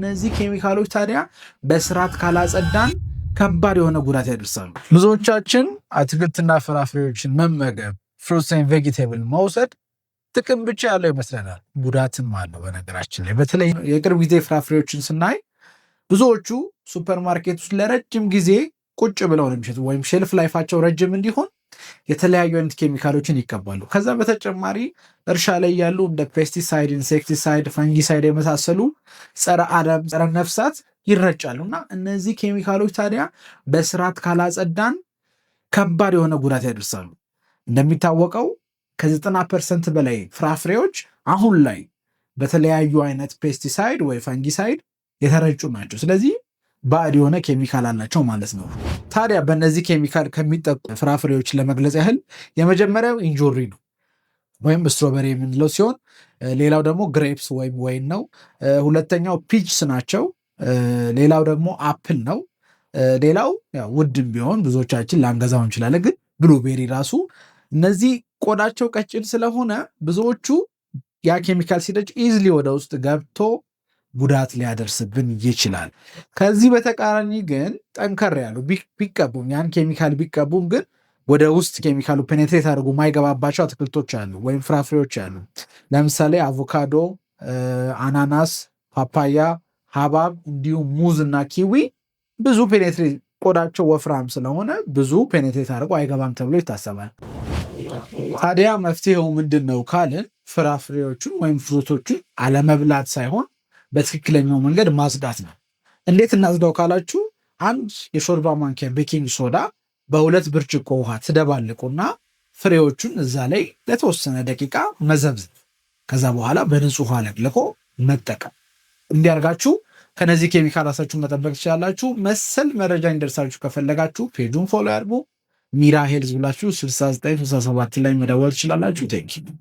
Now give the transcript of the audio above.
እነዚህ ኬሚካሎች ታዲያ በስርዓት ካላጸዳን ከባድ የሆነ ጉዳት ያደርሳሉ። ብዙዎቻችን አትክልትና ፍራፍሬዎችን መመገብ፣ fruits and vegetable መውሰድ ጥቅም ብቻ ያለው ይመስለናል። ጉዳትም አለው። በነገራችን ላይ በተለይ የቅርብ ጊዜ ፍራፍሬዎችን ስናይ ብዙዎቹ ሱፐርማርኬት ውስጥ ለረጅም ጊዜ ቁጭ ብለው ነው የሚሸጡ ወይም shelf life ኣቸው ረጅም እንዲሆን የተለያዩ አይነት ኬሚካሎችን ይቀባሉ። ከዛ በተጨማሪ እርሻ ላይ ያሉ እንደ pesticide፣ insecticide፣ fungicide የመሳሰሉ ጸረ አረም፣ ጸረ ነፍሳት ይረጫሉ እና እነዚህ ኬሚካሎች ታዲያ በስርዓት ካላጸዳን ከባድ የሆነ ጉዳት ያደርሳሉ። እንደሚታወቀው ከ90% በላይ ፍራፍሬዎች አሁን ላይ በተለያዩ አይነት pesticide ወይ fungicide የተረጩ ናቸው። ስለዚህ ባዕድ የሆነ ኬሚካል አላቸው ማለት ነው። ታዲያ በእነዚህ ኬሚካል ከሚጠቁ ፍራፍሬዎች ለመግለጽ ያህል የመጀመሪያው እንጆሪ ነው ወይም strawberry የምንለው ሲሆን ሌላው ደግሞ grapes ወይም ወይን ነው። ሁለተኛው peaches ናቸው። ሌላው ደግሞ apple ነው። ሌላው ውድም ቢሆን ብዙዎቻችን ላንገዛው እንችላለን፣ ግን blueberry ራሱ እነዚህ ቆዳቸው ቀጭን ስለሆነ ብዙዎቹ ያ ኬሚካል ሲረጭ easily ወደ ውስጥ ገብቶ ጉዳት ሊያደርስብን ይችላል። ከዚህ በተቃራኒ ግን ጠንከር ያሉ ቢቀቡም፣ ያን ኬሚካል ቢቀቡም ግን ወደ ውስጥ ኬሚካሉ penetrate አድርጎ ማይገባባቸው አትክልቶች አሉ ወይም ፍራፍሬዎች አሉ። ለምሳሌ አቮካዶ፣ አናናስ፣ ፓፓያ፣ ሀባብ እንዲሁም ሙዝ እና kiwi ብዙ penetrate ቆዳቸው ወፍራም ስለሆነ ብዙ penetrate አድርጎ አይገባም ተብሎ ይታሰባል። ታዲያ መፍትሄው ምንድን ነው ካልን ፍራፍሬዎቹን ወይም fruit ኦቹን አለመብላት ሳይሆን በትክክለኛው መንገድ ማጽዳት ነው። እንዴት እናጽዳው ካላችሁ አንድ የሾርባ ማንኪያ baking soda በ2 ብርጭቆ ውሃ ትደባልቁና ፍሬዎቹን እዛ ላይ ለተወሰነ ደቂቃ መዘፍዘፍ፣ ከዛ በኋላ በንጹህ ውሃ ለቅልቆ መጠቀም። እንዲያርጋችሁ ከነዚህ ኬሚካል ራሳችሁን መጠበቅ ትችላላችሁ። መሰል መረጃ እንዲደርሳችሁ ከፈለጋችሁ page ኡን follow ያድርጉ። ሚራ Health ብላችሁ 6967 ላይ መደወል ትችላላችሁ። Thank you.